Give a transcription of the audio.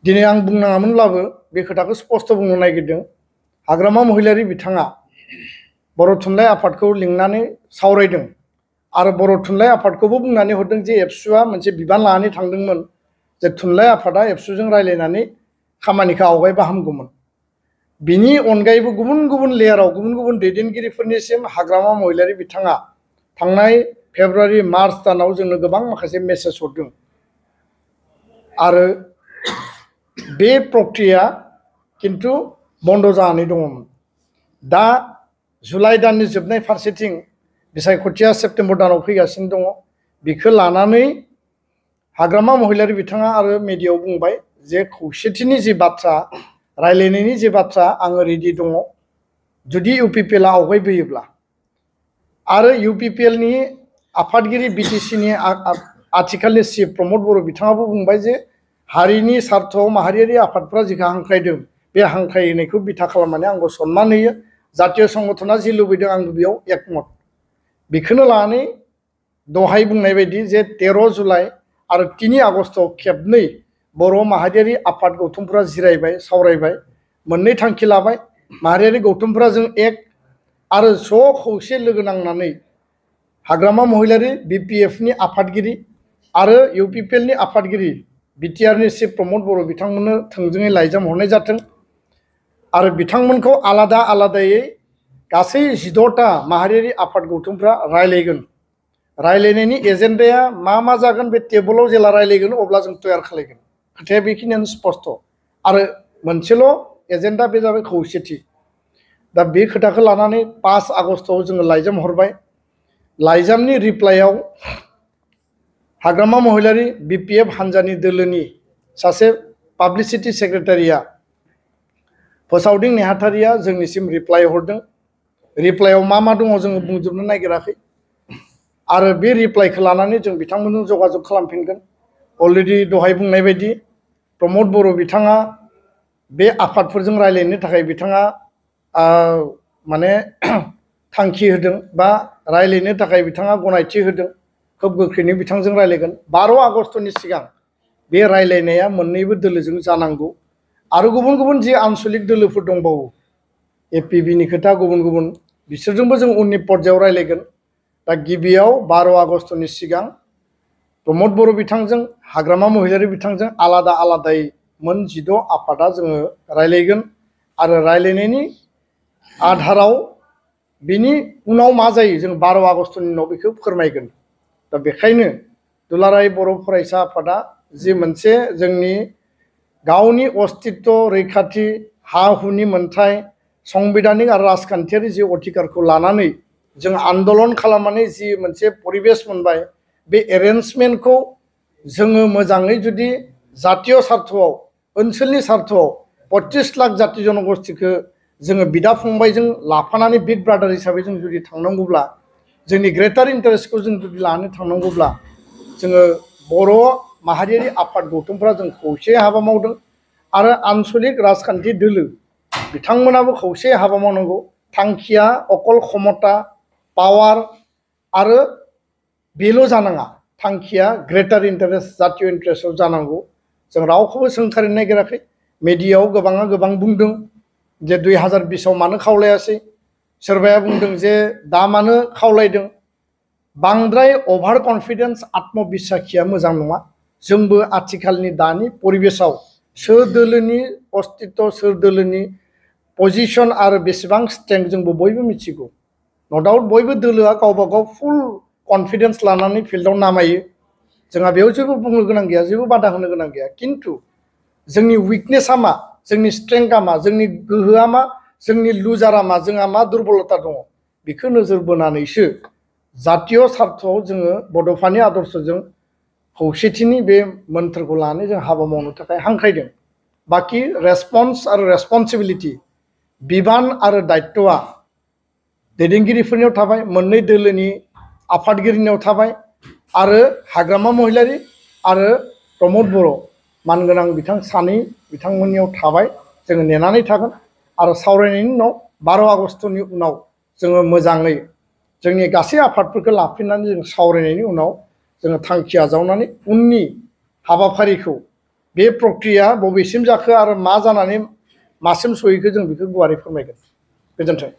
दिनै आं बुंनाङामोनब्लाबो बे खोथाखौ स्पष्ट बुंनो नागिरदों हाग्रामा महिलारि बिथाङा बर' थुनलाइ आफादखौ लिंनानै सावरायदों आरो बर' थुनलाइ आफादखौबो बुंनानै हरदों जे एबसुआ मोनसे बिबान लानानै थांदोंमोन जे थुनलाइ आफादा एबसुजों रायलायनानै खामानिखौ आवगायबा हामगौमोन बिनि अनगायैबो गुबुन गुबुन लेयाराव गुबुन गुबुन दैदेनगिरिफोरनिसिम हाग्रामा महिलारि बिथाङा थांनाय फेब्रुवारि मार्च दानाव जोंनो गोबां माखासे मेसेज हरदों आरो बे प्रक्रिया किन्तु बन्द जानानै दङमोन दा जुलाइ दाननि जोबनाय फारसेथिं बिसायख'थिया सेप्तेम्बर दानाव फैगासिनो दङ बेखौ लानानै हाग्रामा महिलारि बिथाङा आरो मिडियायाव बुंबाय जे खौसेथिनि जि बाथ्रा रायलायनायनि जि बाथ्रा आङो रेडि दङ जुदि इउपिपिएलआ आवगायबोयोब्ला आरो इउपिपिएलनि आफादगिरि बिटिसिनि आथिखालनि चिफ प्रमद बर' बिथाङाबो बुंबाय जे हारिनि सार्थआव माहारियारि आफादफ्रा जिखौ हांख्रायदों बे हांख्रायनायखौ बिथा खालामनानै आंबो सनमान होयो जातीय संगठना जि लुबैदों आं बेयाव एकमत बेखौनो लानानै दहाय बुंनाय बायदि जे 13 जुलाइ आरो 3 आगस्टआव खेबनै बर' माहारियारि आफाद गौथुमफोरा जिरायबाय सावरायबाय मोननै थांखि लाबाय माहारियारि गौथुमफोरा जों एक आरो ज' खौसे लोगो नांनानै हाग्रामा महिलारि बिपिएफनि आफादगिरि आरो इउपिपिएलनि आफादगिरि बिटिआरनि चिफ प्रमद बर' बिथांमोननो थोंजोङै लाइजाम हरनाय जाथों आरो बिथांमोनखौ आलादा आलादायै गासै 16टा माहारियारि आफाद गौथुमफ्रा रायलायगोन रायलायनायनि एजेन्डाया मा जागोन बे टेबोलाव जेला रायलायगोन अब्ला जों तयार खालामगोन खोथाया बेखिनियानो स्पष्ट आरो मोनसेल' एजेन्डा बे जाबाय खौसेथि दा बे खोथाखौ लानानै 5 आगस्टआव जोङो लाइजाम हरबाय लाइजामनि रिप्लायाव हाग्रामा महिलारि बिपिएफ हान्जानि दोलोनि सासे पाब्लिसिटि सेक्रेटारिया फोसावदिं नेहाथारिया जोंनिसिम रिप्लाय हरदों रिप्लायाव मा दङ जोङो बुंजोबनो नागिराखै आरो बे रिप्लायखौ लानानै जों बिथांमोनजों जगाजग खालामफिनगोन अलरेडि दहाय बुंनाय बायदि प्रमद बर' बिथाङा बे आफादफोरजों रायलायनो थाखाय बिथाङा माने थांखि होदों बा रायलायनो थाखाय बिथाङा गनायथि होदों खोब गोख्रैनो बिथांजों रायलायगोन 12 आगस्टनि सिगां बे रायलायनाया मोननैबो दोलोजों जानांगौ आरो गुबुन गुबुन जि आनसलिक दोलोफोर दंबावो एपिबिनि खोथा गुबुन गुबुन बिसोरजोंबो जों उननि पर्यायाव रायलायगोन दा गिबियाव 12 आगस्टनि सिगां प्रमद बर' बिथांजों हाग्रामा महिलारि बिथांजों आलादा आलादायै मोन 16 आफादा जोङो रायलायगोन आरो रायलायनायनि आधाराव बिनि उनाव मा जायो जों 12 आगस्टनि उनाव बेखौ फोरमायगोन दा बेखायनो दुलाराय बर' फरायसा आफादा जि मोनसे जोंनि गावनि अस्तित्व रैखाथि हा हुनि मोनथाय संबिधानिक आरो राजखान्थियारि जि अधिकारखौ लानानै जों आन्दलन खालामनानै जि मोनसे परिबेस मोनबाय बे एरेन्जमेन्टखौ जोङो मोजाङै जुदि जातीय सार्थआव ओनसोलनि सार्थआव 25 लाख जाति जनगोष्ठीखौ जोङो बिदा फंबायजों लाफानानै बिग ब्रादार हिसाबै जों जुदि थांनांगौब्ला जोंनि ग्रेटार इन्टारेस्टखौ जों जुदि लानो थांनांगौब्ला जोङो बर' माहारियारि आफाद गौथुमफ्रा जों खौसे हाबा मावदों आरो आनसलिक राजखान्थि दोलो बिथांमोनाबो खौसे हाबा मावनांगौ थांखिया अकल क्षमता पावार आरो बेल' जानाङा थांखिया ग्रेटार इन्टारेस्ट जातीय इन्टारेस्टआव जानांगौ जों रावखौबो सोंखारिनो नागिराखै मिडियायाव गोबाङा गोबां बुंदों जे 2020आव मानो खावलायासै सोरबाया बुंदों जे दा मानो खावलायदों बांद्राय अभार कन्फिडेन्स आत्मबिसाखिया मोजां नङा जोंबो आथिखालनि दानि परिबेसाव सोर दोलोनि अस्तित्व सोर दोलोनि पजिशन आरो बेसेबां स्ट्रेंथ जोंबो बयबो मिथिगौ नो डाउट बयबो दोलोआ गावबा गाव फुल कन्फिडेन्स लानानै फिल्डआव नामायो जोंहा बेयाव जेबो बुंनो गोनां गैया जेबो बादा होनो गोनां गैया किन्तु जोंनि उइकनेसआ मा जोंनि स्ट्रेंथआ मा जोंनि गोहोआ मा जोंनि लुजारा मा जोंहा मा दुर्बलता दङ बेखौ नोजोर बोनानैसो जातीय सार्थआव जोङो बड'फानि आदर्शजों खौसेथिनि बे मोन्थोरखौ लानानै जों हाबा मावनो थाखाय हांख्रायदों बाखि रेसपन्स आरो रेसपन्सिबिलिटि बिबान आरो दायित्वआ दैदेनगिरिफोरनियाव थाबाय मोननै दोलोनि आफादगिरिनियाव थाबाय आरो हाग्रामा महिलारि आरो प्रमद बर' मानगोनां बिथां सानै बिथांमोननियाव थाबाय जोङो नेनानै थागोन आरो सावरायनायनि उनाव 12 आगस्टनि उनाव जोङो मोजाङै जोंनि गासै आफादफोरखौ लाफिननानै जों सावरायनायनि उनाव जोङो थांखि आजावनानै उननि हाबाफारिखौ बे प्रक्रिया बबेसिम जाखो आरो मा जानानै मासिम सहैखो जों बेखौ गुवारै फोरमायगोन। गोजोन्थों।